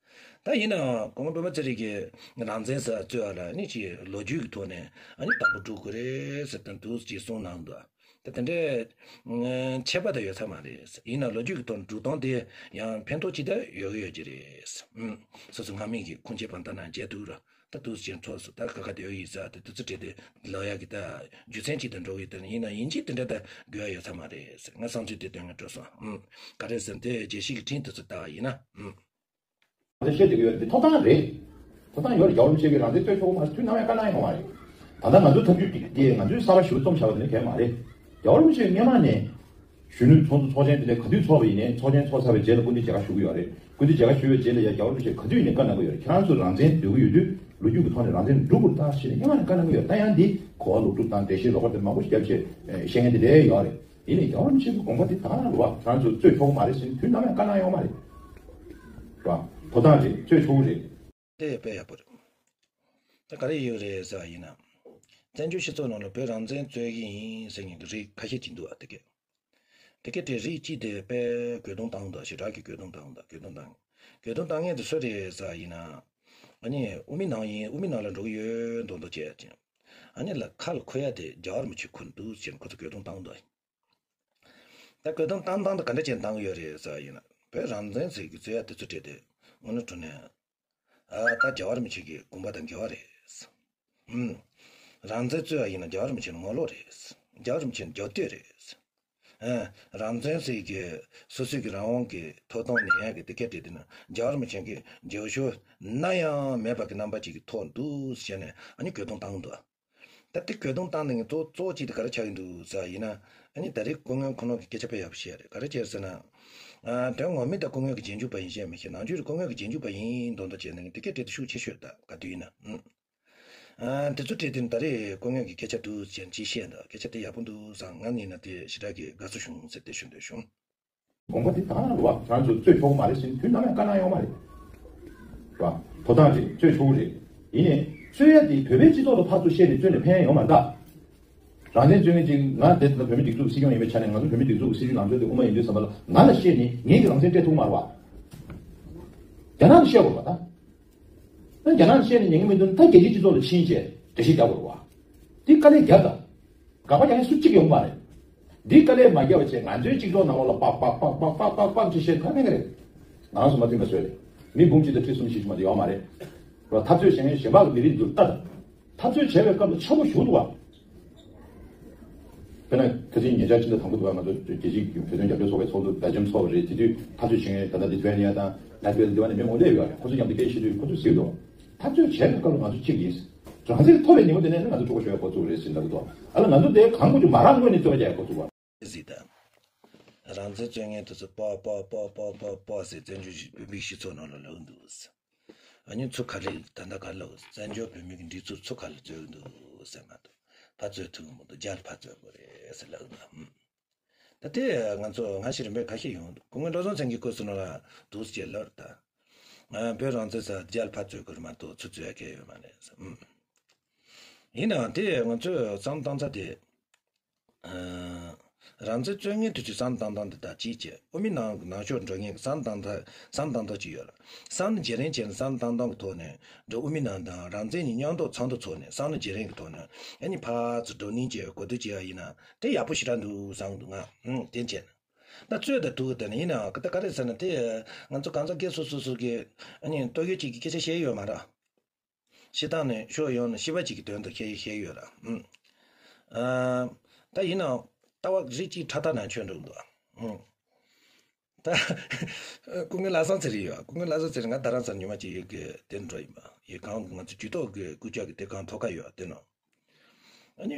ད་ཡིན་ནའང་སྐུ་ངོ་སྤེན་པ་ཚེ་རིང་གིས་རང་བཙན་ཟེར་རྩོད་པ་ལ་ནི་ཅིག་ལོ་རྒྱུས་ཀྱི་ཐོག་ནས་ཨ་ནི་དང་པོ་སྒྲུབ་དགོས་རེད་ཟེར་དང་འདུག་ཅེས་གསུངས་གནང་འདུག་ད་དེ་འདྲའི་ཁྱད་པར་དེ་ཡོད་ས་མ་རེད། ཡིན་ན་ལོ་རྒྱུས་ཀྱི་ཐོག་འགྲོ་སྟངས་དེ་ཡང་ཕན་ཐོགས་ཅིག་ད་ཡོད་ཀྱི་ཡོད་ཀྱི་རེད། ཨུམ། སོ་སོ་སྔ་མའི་གི་ཁུངས་སྐྱེལ་བང་ཐང་ནང་མཇལ་ཐུབ་ར། ད་དུས་ཆེན་འཕྲོག་སོང་། ད་ཁ་ཁ་དེ་ཡོད་ཡིན་ས་དེ་དུས་ཚོད་སྤྲད་དེ་ལོ་ཡག་གི་ད་རྒྱུ་མཚན་ཅིག་ཏུ་འགྲོ་གི། དེ་ཡིན་ན་ཡིན་གཅིག་དེ་འདྲ་ད་དགོས་ཡ་ཡོད་ས་མ་རེད། ང་བསམ་ཚུལ་དེ་སྟོན་ངེས་སྤྲོད་སོང་། ཨུམ། ག་རེ་ཟེར་ན་དེ་རྒྱལ་སྤྱི་གི་ཁྲིམས་དེ་ཚོ་ལྟ་བ་ཡིན་ན། ཨུམ། ང་ཚོས་བཤད་བསྡད་ཀྱི་ཡོད་རེད། དེ་ཐོབ་ཐང་རེད། ཐོབ་ཐང་ཡོད་རེད། རྒྱལ་བ་རིན་པོ་ཆེ་གིས་རང་བཙན་རྩོད་ཆོག་གི་མ་རེད། དུས་ནམ་ཡང་བཀའ་གནང་ཡོད་མ་རེད། ད་ལྟ་ང་ཚོའི་ཐབས་ཇུས་དེ་དེ་ང་ཚོའི་གསར་པ་ཞིག་རྩོམ་བྱ་བ་དེ་ནི་གལ་མ་རེད། རྒྱལ་བ་རིན་པོ་ཆེ་སྔོན་མ་ནས་གཞོན་ནུ་ཚོགས་འདུ་ཚོགས་ཆེན་དེ་འདྲ་ག་དུས་ཚོགས་པ་ཡིན་ནའི་ཚོགས་ཆེན་ཚོགས་ཚར་བའི་རྗེས་ལ་སྐུ་མདུན་མཇལ་ཁ་ཞུ་གི་ཡོད་རེད། སྐུ་མདུན་མཇལ་ཁ་ཞུ་བའི་རྗེས་ལ་ཡང་རྒྱལ་བ་རིན་པོ་ཆེས་ག་དུས་ཡིན་ནའི་བཀའ་གནང་གི་ཡོད་རེད། ཁྱེད་རང་ཚོ་རང་བཙན་འདོད་ཀྱི་ཡོད་དུས་ལོ་རྒྱུས་ཀྱི་ཐོག་ནས་རང་བཙན་སྒྲུབ་དགོས་རེད་ད་ཞེས་ནས་སྔོན་མ་ནས་བཀའ་གནང་གི་ཡོད། ད་ཡང་འདི་གོ་བ་ལོག་སྒྲུབ་དང་འགྲེལ་བཤད་ལོག་པ་དེ་མང་པོ་ཞིག་བརྒྱབ་བྱས་བཤད་མཁན་དེ་འདྲ་ཡོད་རེད། ཡིན་ནའི་རྒྱལ་བ་རིན་པོ་ཆེའི་དགོངས་པ་དེ་ད་ག་རང་རེད་བ། ཁྱེད་རང་ཚོ་རྩོད་ཆོག་གི་མ་རེད་ཟེར་ནས་དུས་ནམ་ཡང་བཀའ་གནང་ཡོད་མ་རེད། རེད་བ། ཐོབ་ཐང་རེད། རྩོད་ཆོག་གི་རེད། དེ་དཔེ་ཡག་པོ་རེད། ད་ག་རེ་ཡོད་རེད་ཟེར་བ་ཡིན་ན། བཙན་བྱོལ་སྤྱི་ཚོགས་ནང་ལ་བོད་རང་བཙན་རྩོད་ཀྱི་ཡིན་ཟེར་མཁན་གྱི་རིགས་ཁ་ཤས་ཅིག་འདུག་བ། དེ་གས། དེ་གས་དེ་རིགས་གཅིག་དེ་དཔེ་རྒོལ་རྡུང་བཏང་འདུག་ཞེ་དྲག་གི་རྒོལ་རྡུང་བཏང་འདུག་རྒོལ་རྡུང་བཏང་། རྒོལ་རྡུང་བཏང་མཁན་དེ་སུ་རེད་ཟེར་བ་ཡིན་ན། ཨ་ནི་དབུ་མའི་ནང་ཡིན། དབུ་མའི་ནང་ལ་འགྲོ་གི་ཡོད་མདོག་མདོག་བྱས་ཅིང་། ཨ་ནི་ལ་ཁ་ལ་འཁུར་ཡ་དེ་རྒྱལ་བ་རིན་པོ་ཆེ་འཁུར་འདུག་ཟེར་ནས་ཁོ་ཚོ་རྒོལ་རྡུང་བཏང་འདུག་ད་རྒོལ་རྡུང་བཏང་སྟངས་དེ་ག་འདྲ་བྱས་བཏང་གི་ཡོད་རེད་ཟེར་བ་ཡིན་ན། བོད་རང་བཙན་ཟེར་གྱི་རྩོད་ཡ་དེ་ཚོ་སྤྲད་དེ་དངོས་གནས་དྲང་གནས། ཨ། ད་རྒྱལ་བ་རིན་པོ་ཆེ་གི་དགོངས་པ་དང་འགལ་བ་རེད། ཨུམ། རང་བཙན་རྩོད་ཡ་ཡིན་ན་རྒྱལ་བ་རིན་པོ་ཆེ་ནི་ངོ་ལོག་རེད། རྒྱལ་བ་རིན་པོ་ཆེ་ནི་རྒྱབ་གཏོད་རེད། ཨ། རང་བཙན་ཟེར་གྱི་སོ་སོའི་གི་རང་དབང་གི་ཐོབ་ཐང་ནས་ཡང་གི་དེ་སྐད་བྲིས་དེ་ན་རྒྱལ་བ་རིན་པོ་ཆེ་གི་རྒྱབ་སྐྱོར་ནམ་ཡང་མེད་པ་གི་རྣམ་པ་ཅིག་གི་ཐོག་འདུག་ཟེར་ནས་ཨ་ནི་རྒོལ་རྡུང་བཏང་འདུག་ད་དེ་རྒོལ་རྡུང་བཏང་ནས་ངས་གཙོ་གཙོ་བོ་གཅིག་དེ་ག་རེ་ཆགས་ཀྱི་འདུག་ཟེར་བ་ཡིན་ན། ཨ་ནི་ད་རེས་སྐུ་ངོ་ཁོ་ནོ་གི་སྐད་ཆ་དཔེ་ཡག་པོ་བཤད་རེད། ག་རེ་བྱས་ཟེར་ན། ཨ། དོན་ངོ་མའི་ད་སྐུ་ངོ་གི་རྗེས་འཇུག་པ་ཡིན་ཤེས་མི་ཤེས། ནང་ཆོས་རེད། སྐུ་ངོ་གི་རྗེས་འཇུག་པ་ཡིན་མདོག་མདོག་བྱས་ནས་དེ་སྐད་བྲིས་དེ་ཤུགས་ཆེ་ཤོས་ད་ག་དུས་ཡིན་ན། ཨ། དེ་ཚོ་བྲིས་དེ་ད་རེས་སྐུ་ངོ་གི་སྐད་ཆ་འདུག་ཟེར་ཅིག་བཤད་འདུག་སྐད་ཆ་དེ་ཡག་པོ་འདུག་ཟེར། ང་ནི་ན་དེ་ཞེ་དྲག་གི་དགའ་བསུ་བྱུང་ཟེར་དེ་ཞུ་འདོད་བྱུང་། དགོངས་པ་དེ་ད་ག་རང་རེད་བ། ཁྱེད་རང་ཚོ་རྩོད་ཆོག་གི་མ་རེད་ཟེར་ནས་དུས་ནམ་ཡང་བཀའ་གནང་ཡོད་མ་རེད། རེད་བ། ཐོབ་ཐང་རེད། རྩོད་ཆོག་གི་རེད། ཡིན་ནའི་རྩོད་ཡ་དེ་བོད་པའི་སྤྱི་ཚོགས་ལ་ཕར་ཚུར་བཤད་ནས་རྩོད་ནས་ཕན་ཡ་ཡོད་མ་རེད་ད། རང་བཙན་རྩོད་མཁན་ཅིག་ང་དེ་ལྟར་བོད་མི་སྒྲིག་འཛུགས་སྲིད་སྐྱོང་ཡིན་པའི་ཆ་ནས་ང་ཚོ་བོད་མི་སྒྲིག་འཛུགས་སྲིད་སྐྱོང་ལངས་ཕྱོགས་དེ་དབུ་མ་ཡིན་དུས་ཙམ་པ་ལ་ང་ལ་བཤད་ནས་ངེད་ཀྱི་རང་བཙན་སྤྲད་ཐུབ་མ་རེད་བ། རྒྱ་ནག་ལ་བཤད་དགོས་རེད་བ་ད། ད་རྒྱ་ནག་ལ་བཤད་ནས་ཉན་གྱི་མི་འདུག་ན་ད་རྒྱལ་སྤྱིའི་སྤྱི་ཚོགས་ལ་ཕྱིན་བྱས་འགྲེལ་བཤད་རྒྱག་དགོས་རེད་བ། འདི་དཀའ་ལས་རྒྱག་ད། དགག་པ་རྒྱག་མཁན་སུ་གཅིག་ཡོང་མ་རེད། འདི་དཀའ་ལས་མ་རྒྱག་པ་བྱས་ང་ཚོའི་སྤྱི་ཚོགས་ནང་ལོགས་ལ་པག་པག་པག་པག་ཅིག་བཤད་ཐབས་མེད་ག་རེད། ང་རང་ཚོ་མ་མཐུན་པ་བཟོས་རེད། མི་འབུམ་གཅིག་དང་ཁྲི་གསུམ་བཞི་བཅུ་མ་གཏོགས་ཡོད་མ་རེད། རོ་འཐབ་རྩོད་བྱེད་མཁན་གཞན་པ་གི་མི་རིགས་འདུག་ལྟ་ད། འཐབ་རྩོད་བྱས་པའི་སྐབས་ལ་ཆག་སྒོ་ཞུགས་འདུག་བ། དཔེར་ན་ཁ་སང་ཉེ་ཆར་ཕྱི་ཟླ་དང་པོ་འདུག་བ། ང་ཚོ་རྒྱལ་སྤྱིའི་བོད་དོན་རྒྱབ་སྐྱོར་ཚོགས་པའི་ཚོགས་འདུ་སྦེལ་ཇམ་ཚོགས་པ་རེད། དེ་དུས་འཐབ་རྩོད་བྱེད་མཁན་ད་ལྟ་ལི་ཐུ་ཝེ་ནི་ཡ་དང་ལ་ཏི་ཝེ་ལ་འདི་བ་ནས་མི་མང་སླེབས་ཡོད་རེད། ཁོ་ཚོ་མཉམ་དུ་སྐད་བཤད་དུས་ཁོ་ཚོས་ཟེར་གྱི་འདུག་འཐབ་རྩོད་བྱས་པའི་སྐབས་ལ་ང་ཚོ་གཅིག་ཡིན། རང་བཙན་ཐོབ་པའི་ཉིན་མོ་དེ་ནས་ནི་ང་ཚོ་ཕྲུ་གུ་ཤོར་ཡ་འགོ་བཙུགས་རེད་ཟེར་ལབ་ཀྱི་འདུག་ཨ་ལ་ང་ཚོ་དེ་གང་དགོས་ཀྱི་མ་རང་ངོས་ནས་རྩོད་པ་རྒྱག་ཡ་འགོ་བཙུགས་པ། ཟིག་དང་། རང་བཙན་རྩོད་མཁན་དེ་ཚོ་པོ་པོ་པོ་པོ་པོ་ཟེར་བཙན་བྱོལ་བོད་མིའི་སྤྱི་ཚོགས་ནང་ལ་ལབ་འདུག་ཨ་ནི་ཚུར་ག་རེ་ད་ལྟ་ག་རེ་ལབ། བཙན་བྱོལ་བོད་མི་གི་སྒྲིག་འཛུགས་ཚུར་ག་རེ་རྩོད་འདུག་ཟེར་མ་གཏོགས་ཕར་རྩོད་ཐུབ་ཀྱི་མི་འདུག་རྒྱ་ལ་ཕར་རྩོད་དགོས་རེད་ཟེར་ལབ་འདུག་ཨ། ད་དེ་ང་ཚོ་སྔ་ཕྱི་རིམ་པས་ཁ་ཤས་ཡོང་འདུག་སྐུ་ངོ་བློ་བཟང་སེང་གེའི་སྐབས་སུ་ནང་ལ་འདུག་ཟེར་ལབ་རེད་ད། ང་བོད་རང་བཙན་ཟེར་རྒྱ་ལ་ཕར་རྩོད་དགོས་རེད་མ་གཏོགས་ཚུར་རྩོད་ཡ་གང་ཡོད་མ་རེད་ཟེར། ཨུམ། ཡིན་ནའང་དེ་ང་ཚོས་བསམ་བློ་བཏང་ས་དེ། ཨ། རང་བཙན་རྩོད་མཁན་དེ་ཚོའི་བསམ་བློ་བཏང་སྟངས་དེ་དང་གཅིག་བྱས། དབུ་མའི་ནང་ནང་ཕྱོགས་འགྲོ་མཁན་གྱི་བསམ་བློ་བཏང་སྟངས་བསམ་བློ་བཏང་སྟངས་གཅིག་ཡོད་ལ། བསམ་བློ་བརྗེ་རེས་བྱས་ནས་བསམ་བློ་བཏང་སྟངས་ཀྱི་ཐོག་ནས་འགྲོ། དབུ་མའི་ནང་དང་རང་བཙན་གཉིས་མཉམ་དུ་ཚོགས་འདུ་ཚོགས་ནས་བསམ་བློ་བརྗེ་རེས་ཀྱི་ཐོག་ནས་ཨ་ནི་ཕར་ཚུར་བགྲོ་གླེང་བྱས་གོ་བསྡུར་བྱས་ཡ་ཡིན་ན་དེ་ཡག་པོ་ཞེ་དྲག་འདུག་བསམ་གྱི་འདུག་ང་། ཨང་། དེ་བྱས་ན། ད་རྩོད་ད་འདུག་དེ་ནས་ཡིན་ནའང་ད་ག་རེ་ཟེར་ན་དེ་ང་ཚོ་གང་ཟག་སྒེར་སོ་སོ་སོ་གི་ཨ་ནི་ལྟོ་གོས་གཅིག་གི་སྐད་ཆ་བཤད་ཡོད་མ་རེད། སྤྱིར་བཏང་ནས་ཕྱོགས་ཡོངས་ནས་སྤྱི་པ་གཅིག་གི་དོན་དུ་ཁྱེད་བཤད་ཡོད་ར། ཨུམ། ཨ། ད་ཡིན་ནའང་ལྟ་བ་རིགས་གཅིག་ཕྲ་མཐའ་ནང་ཆོད་འགྲོ་གི་འདུག་ཨུམ། ད་སྐུ་ངོ་ལྷ་བཟང་ཚེ་རིང་ཡོད། སྐུ་ངོ་ལྷ་བཟང་ཚེ་རིང་ང་རྡ་རམ་ས་ལ་ཉི་མ་གཅིག་ཡོད་གི་དེར་འགྲོ་ཡིན་པ་ཡིན། གང་ང་ཚོ་ཇུས་གཏོགས་གི་སྐུ་ཕྱྭ་གི་དེ་གང་ཐོག་ཁ་ཡོད་དེ་ནོ། ཨ་ནི།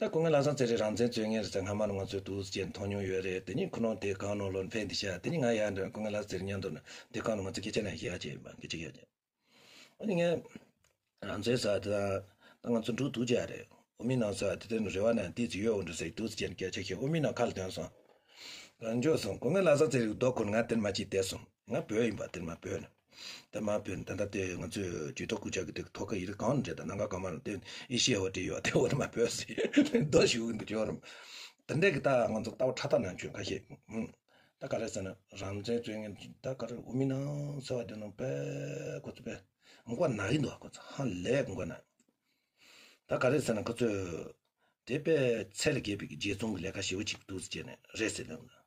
ད་སྐུ་ངོ་ལྷ་བཟང་ཚེ་རིང་རང་བཙན་རྩོད་མཁན་རེད་ཟེར་སྔ་མ་ལ་ང་ཚོས་འདུག་སེ་མཐོང་མྱོང་ཡོད་རེད། དེ་ནི་ཁོ་རང་དེ་གང་ནང་ལོགས་ཕན་བདེ་ཤག་དེ་ནི་ང་ཡར་འགྲོ་སྐུ་ངོ་ལྷ་བཟང་ཚེ་རིང་མཉམ་དུ་ནི་དེ་གང་ལ་ང་ཚོ་སྐད་ཆ་ནང་བཤད་ཡ་བྱས་ཡིན་པ་སྐད་ཆ་བཤད་ཡ་བྱས། ཨ་ནི་ངས་རང་བཙན་ཟེར་བ་དེ་ད་ང་ཚོ་འགྲོ་འདུག་བྱས་རེད། དབུ་མའི་ནང་ཟེར་བ་དེ་དོན་རེ་བ་ནང་ཏོག་ཙམ་ཡོད་འོང་འགྲོ་ཟེར་འདུག་སེ་སྐད་ཆ་བཤད། དབུ་མའི་ནང་ཁ་ལ་དོན་སོང་། གང་འཇོག་སོང་། སྐུ་ངོ་ལྷ་བཟང་ཚེ་རིང་རྡོ་ཁུར་ང་དེར་མ་ཅིག་བསྡད་སོང་། ང་བོད་ཡིན་པ་དེར་མ་བོད་ནས། ད་མ་བོད་ནས་ད་ལྟ་དེ་ང་ཚོས་ཇུས་གཏོགས་སྐུ་ཕྱྭ་གི་དེ་ཐོག་ཁ་ཡི་རེད། གང་འདྲ་ད་ནང་ག་གང་མ་རུ་དེ་ཨེ་ཤི་ཡ་བ་དེ་ཡོད་དེ་འོ་ན་མ་བོད་ཟེར་རྡོ་ཞུ་གི་འདུག་ཅོ་རམ། དེ་འདྲ་གི་ད་ང་ཚོ་ལྟ་བ་ཕྲ་མཐའ་ནང་ཆོད་ཁ་ཤས། ཨུམ། ད་ག་རེ་ཟེར་ན་རང་བཙན་རྩོད་མཁན་ད་ག་རེ་དབུ་མའི་ནང་ཟེར་བ་དེ་ནང་དཔེ་ཁོ་ཚོ་དཔེ་མགོ་ན་གི་འདུག་ཁོ་ཚོ་ཧ་ལས་མགོ་ན། ད་ག་རེ་ཟེར་ན་ཁོ་ཚོས། དེ་དཔེ་ཚད་ལས་བརྒལ་བའི་རྗེ་བཙུན་གྱི་ལས་ཀ་ཞེ་པོ་ཅིག་འདུག་ཟེར་ནས་རེད་ཟེར་ནས།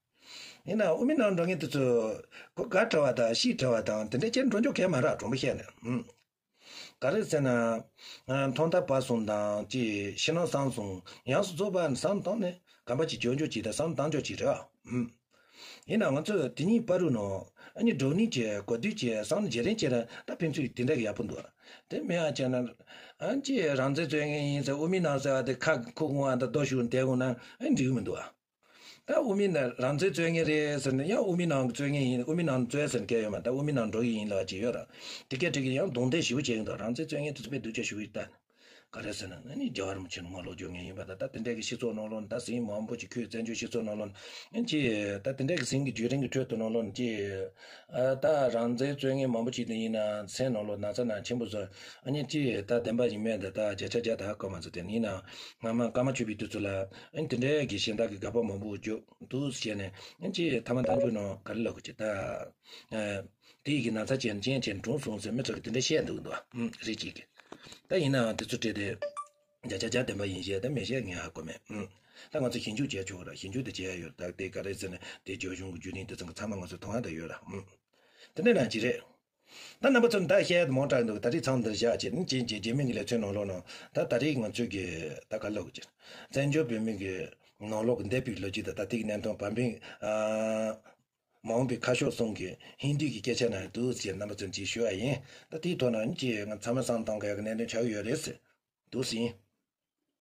ཡིན་ན་དབུ་མའི་ནང་འགྲོ་མཁན་དེ་ཚོ་གོ་དགའ་བྲལ་བ་དང་ཤི་བྲལ་བ་དང་དེ་འདྲ་ཅན་འགྲོ་འཇོག་གས་མ་རག་གྲོང་པ་བཤད་ནས། ཨུམ། ག་རེ་ཟེར་ན། ཨ། ཐོག་མཐའ་བར་གསུམ་དང་ཅི་ཕྱི་ནང་གསང་གསུམ་ཡོངས་སུ་རྫོགས་པ་བསམ་བཏང་ནས་གོམ་པ་གཅིག་འཇོག་འཇོག་ཅིག་དང་བསམ་བཏང་འཇོག་ཅིག་རེད་བ། ཨུམ། ཡིན་ན་ང་ཚོས་དེ་གཉིས་བར་དུ་ནང་ཨ་ནི་འགྲོ་ནི་བྱས་གོ་བསྡུར་བྱས་བསམ་བློ་བརྗེ་རེས་བྱས་ན་ད་ཕན་ཚུན་དེ་འདྲ་གི་ཡག་པོ་འདུག་དེ་མེད་ཨ་བྱས་ན། ཨ་ཅི་རང་བཙན་རྩོད་མཁན་ཡིན་ཟེར་དབུ་མའི་ནང་ཟེར་བ་དེ་ཁ་ཁུག་འོང་བ་དང་རྡོ་ཞུགས་བསྡད་འོང་ན་ཨ་འགྲིག་གི་མི་འདུག་ཨ། ད་དབུ་མའི་ནང་རང་བཙན་རྩོད་མཁན་རེད་ཟེར་ནས་ཡང་དབུ་མའི་ནང་གི་རྩོད་མཁན་ཡིན། དབུ་མའི་ནང་རྩོད་ཟེར་མཁན་ཡོད་མ་རེད། ད་དབུ་མའི་ནང་འགྲོ་གི་ཡིན་ལབ་ཅིག་ཡོད་ར། དེ་སྐད་དྲིས་ཀྱི་ཡང་རྡུང་རྡེག་ཞེ་པོ་བྱེད་ཀྱི་འདུག་རང་བཙན་རྩོད་མཁན་དེ་ཚོ་དཔེ་སྡུག་ཅག་ཞེ་པོ་ཡིན་ད། ག་རེ་ཟེར་ན་ཨ་ནི་རྒྱལ་བ་རིན་པོ་ཆེ་ནས་ངོ་ལོག་རྒྱག་མཁན་ཡིན་པ་དང་ད་དེ་འདྲ་གི་སྤྱི་ཚོགས་ནང་ལོགས་ནས་ད་ཟིང་མང་པོ་ཅིག་ཁོས་བཙན་བྱོལ་སྤྱི་ཚོགས་ནང་ལོགས་ནས་ཅི་ད་དེ་འདྲ་གི་ཟིང་གི་བརྒྱུད་རིམ་གྱི་ཁྲོད་དུ་ནང་ལོགས་ནས་ཅི། ཨ། ད་རང་བཙན་རྩོད་མཁན་མང་པོ་ཅིག་དེ་ཡིན་ན་སེམས་ནང་ལོགས་ན་ཚ་ན་ཆེན་པོ་བཟོ། ཨ་ནི་ཅི་ད་བདེན་པ་ཡིན་མིན་དེ་ད་བརྒྱ་ཆ་བརྒྱ་ད་ཧ་གོ་མ་ཚོད་དེ་ཡིན་ན་སྔ་མ་ཀརྨ་ཆོས་པའི་དུས་ཚོད་ལ་ཨ་ནི་དེ་འདྲའི་གི་གཞན་དག་གི་དགག་པ་མང་པོ་བརྗོད་འདུག་བྱས་ནས་ཨ་ནི་ཅི་ཐ་མ་མཐའ་མཇུག་ནང་ག་རེ་ལབ་དགོས་ཀྱི་ད། ཨ། དེ་ཡི་གི་ན་ཚ་ཅན་ཅན་ཅན་གྲོངས་སོང་ཟེར་མི་དྲག་གི་དེ་འདྲ་བཤད་འདུག་འདུག་ཨུམ། རེད་ཅིག་གི། ད་ཡིན་ནའང་དེ་ཚོ་བྲིས་ཏེ། བརྒྱ་ཆ་བརྒྱ་བདེན་པ་ཡིན་ཞེས་ད་མི་བཤད་ངས་ཧ་གོ་མེད། ཨུམ། ད་ང་ཚོ་ཞིབ་འཇུག་བྱས་ཆོག་ར། ཞིབ་འཇུག་དེ་བྱས་ཡོད། ད་དེ་ག་རེ་ཟེར་ན་དེ་བརྗོད་གཞུང་གི་བརྒྱུད་རིམ་དེ་ཚང་གི་ཚང་མ་ང་ཚོ་མཐོང་ཡ་ད་ཡོད་ར། ཨུམ། དེ་འདྲ་ན་ཅི་རེད། ད་རྣམ་པ་ཚོ་ད་བཤད་མང་དྲགས་འདུག་ད་རེས་མཚམས་འདིར་བཞག་བྱས་ནས་ཅིན་ཅིན་རྗེས་མའི་གི་ལེ་ཚན་ནང་ལོགས་ནང་ད་ད་རེས་ང་ཚོས་གི་ད་ག་ལབ་གི་བཙན་བྱོལ་བོད་མི་གི་ནང་ལོགས་ཀྱི་འདས་པའི་ལོ་རྒྱུས་དང་ད་ལྟའི་གི་གནད་དོན་བར་པའི། ཨ། མ་འོངས་པའི་ཁ་ཕྱོགས་གསུམ་གྱི་ཧིན་རྡུ་གི་སྐད་ཆ་ནང་འདུག་ཅེས་རྣམ་པ་ཚོར་ཅིག་ཞུ་བ་ཡིན། ད་དེའི་ཐོག་ནས་ཅིག་ང་ཚང་མས་བསམ་བཏང་དགོས་ཡག་གི་གནད་དོན་ཆགས་ཀྱི་ཡོད་རེད་ཟེར། འདུག་ཟིན།